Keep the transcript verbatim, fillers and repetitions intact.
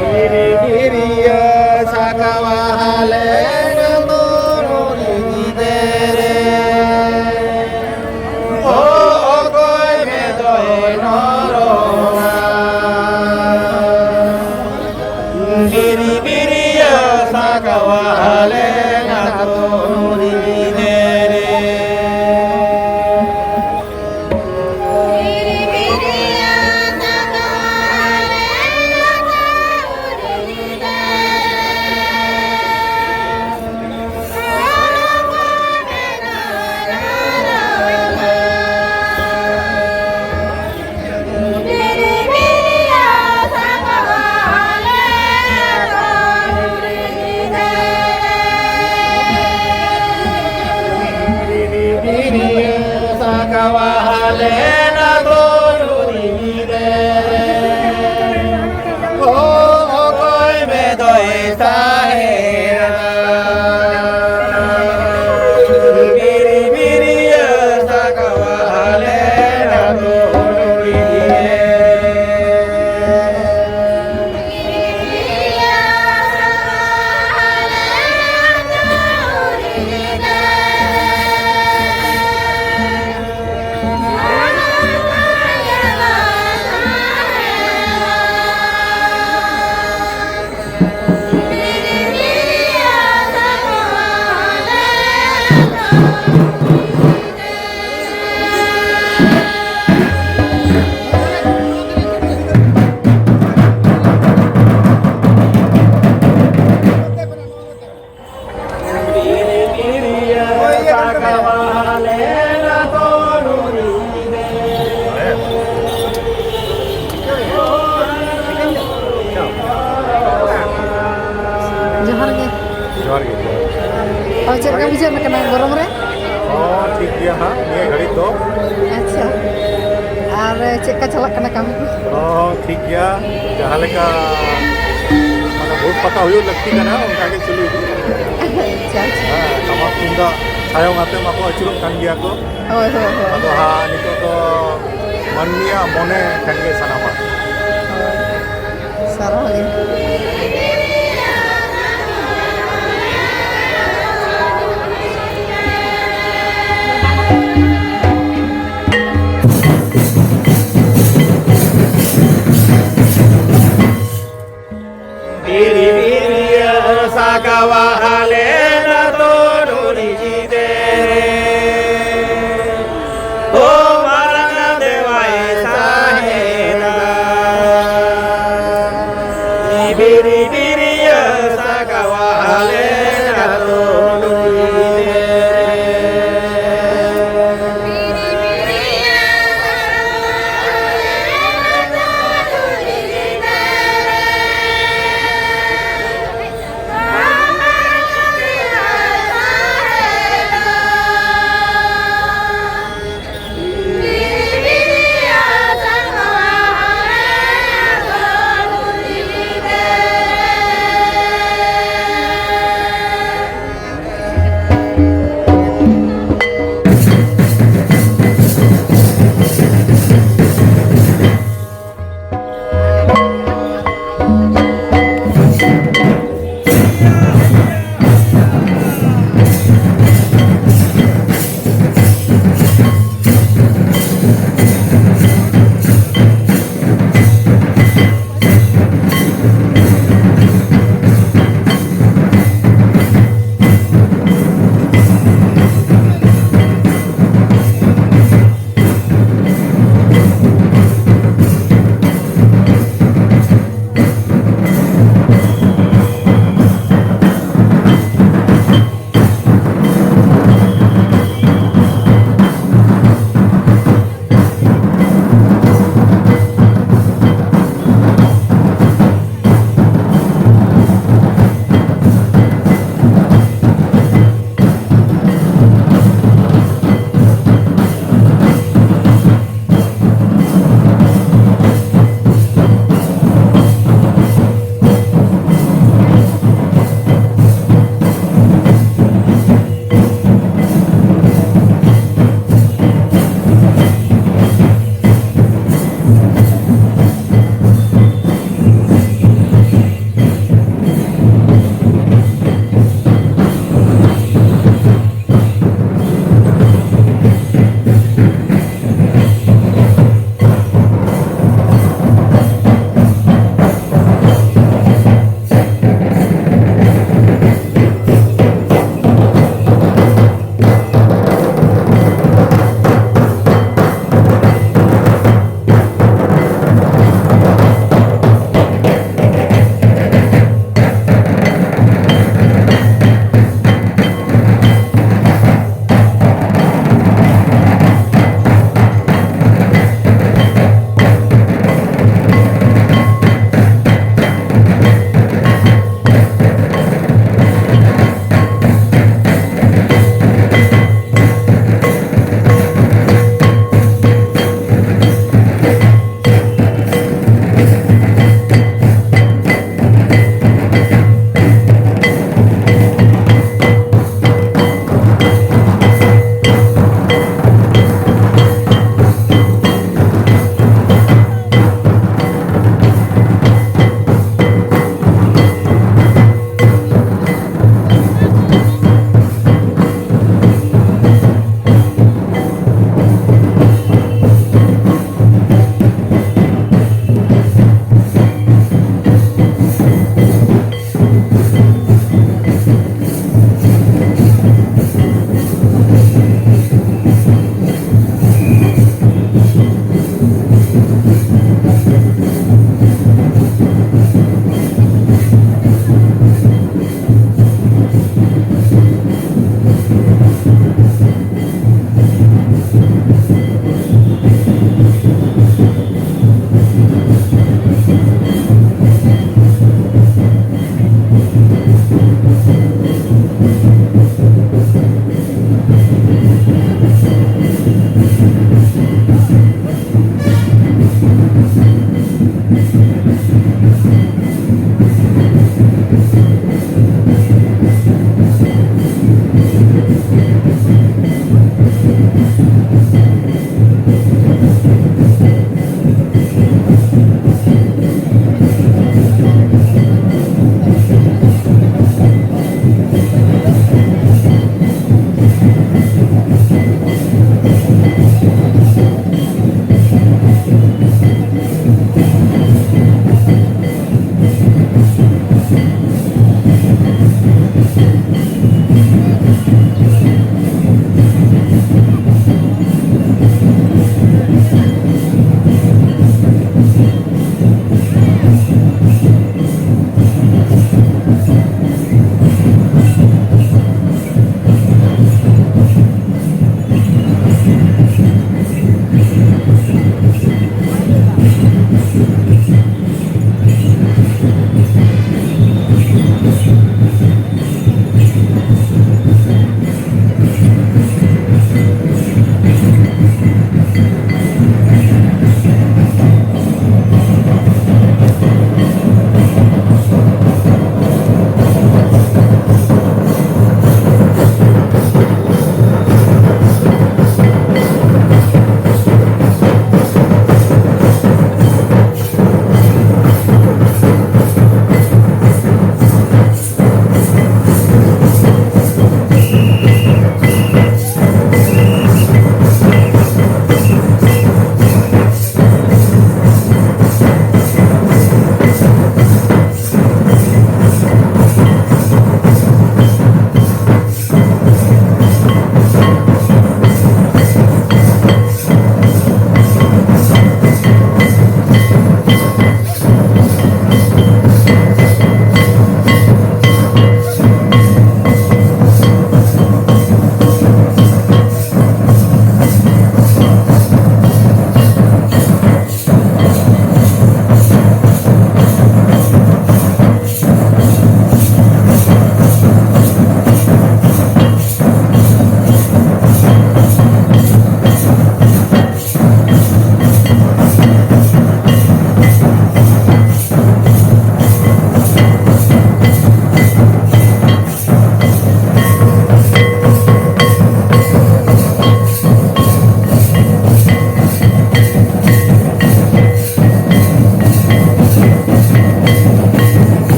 ᱵᱤᱨᱤ ᱵᱤᱨᱤᱭᱟᱹ ᱥᱟᱠᱣᱟ ᱦᱟᱞᱮ ᱱᱟᱛᱚ ᱱᱩᱨᱤ ᱜᱤᱫᱟᱹᱨᱮ᱾ ᱚ ᱚᱠᱚᱭ ᱢᱮᱫᱚᱭ ᱱᱚᱨᱚᱜᱟ? ᱵᱤᱨᱤ ᱵᱤᱨᱤᱭᱟᱹ ᱥᱟᱠᱣᱟ ᱦᱟᱞᱮ ᱱᱟᱛᱚ ᱱᱩᱨᱤ ᱜᱤᱫᱟᱹᱨᱮ᱾ ᱡᱚᱦᱟᱨ ᱜᱮ᱾ ᱡᱚᱦᱟᱨ ᱜᱮ, ᱡᱚᱦᱟᱨ ᱜᱮ᱾ ᱦᱳᱭ, ᱪᱮᱫ ᱞᱮᱠᱟ ᱵᱩᱡᱷᱟᱹᱜ ᱠᱟᱱᱟ ᱜᱚᱨᱚᱢ ᱨᱮ? ᱦᱚᱸ, ᱴᱷᱤᱠ ᱜᱮᱭᱟ ᱦᱟᱸᱜ ᱱᱤᱭᱟᱹ ᱜᱷᱟᱹᱲᱤᱡ ᱫᱚ᱾ ᱟᱪᱪᱷᱟ, ᱟᱨ ᱪᱮᱫ ᱞᱮᱠᱟ ᱪᱟᱞᱟᱜ ᱠᱟᱱᱟ ᱠᱟᱹᱢᱤ ᱠᱚ? ᱦᱚᱸ, ᱴᱷᱤᱠ ᱜᱮᱭᱟ, ᱡᱟᱦᱟᱸ ᱞᱮᱠᱟ ᱢᱟᱱᱮ ᱵᱷᱳᱴ ᱯᱟᱛᱟ ᱦᱩᱭᱩᱜ ᱞᱟᱹᱠᱛᱤ ᱠᱟᱱᱟ, ᱚᱱᱠᱟ ᱜᱮ ᱪᱟᱹᱞᱩ ᱤᱫᱤᱜ ᱠᱟᱱᱟ᱾ ᱟᱪᱪᱷᱟ, ᱟᱪᱪᱷᱟ᱾ ᱦᱮᱸ, ᱴᱟᱢᱟᱠ ᱛᱩᱢᱫᱟᱜ ᱥᱟᱭᱚᱝ ᱟᱛᱮ ᱢᱟᱠᱚ ᱟᱹᱪᱩᱨᱚᱜ ᱠᱟᱱ ᱜᱮᱭᱟ ᱠᱚ᱾ ᱦᱳᱭ, ᱦᱳᱭ, ᱦᱳᱭ᱾ ᱟᱫᱚ ᱦᱟᱸᱜ ᱱᱤᱛᱚᱜ ᱫᱚ ᱢᱟᱹᱱᱢᱤᱭᱟᱜ ᱢᱚᱱᱮ ᱠᱷᱟᱱ ᱜᱮ ᱥᱟᱱᱟᱢᱟᱜ᱾ ᱦᱳᱭ᱾ ᱥᱟᱨᱦᱟᱣ ᱜᱮ᱾ ᱵᱤᱨᱤ ᱵᱤᱨᱤᱭᱟᱹ ᱥᱟᱠᱣᱟ ᱦᱟᱞᱮ ᱱᱟᱛᱚ ᱰᱩᱲᱤ ᱡᱤᱛᱮ ᱨᱮ᱾ ᱳ ᱢᱟᱨᱟᱝ ᱫᱮᱣᱟᱭ ᱥᱟᱦᱮᱫᱟ᱾ ᱵᱤᱨᱤ ᱵᱤᱨᱤᱭᱟᱹ ᱥᱟᱠᱣᱟ ᱦᱟᱞᱮ ᱱᱟᱛᱚ ᱰᱩᱲᱤ ᱡᱤᱛᱮ ᱨᱮ᱾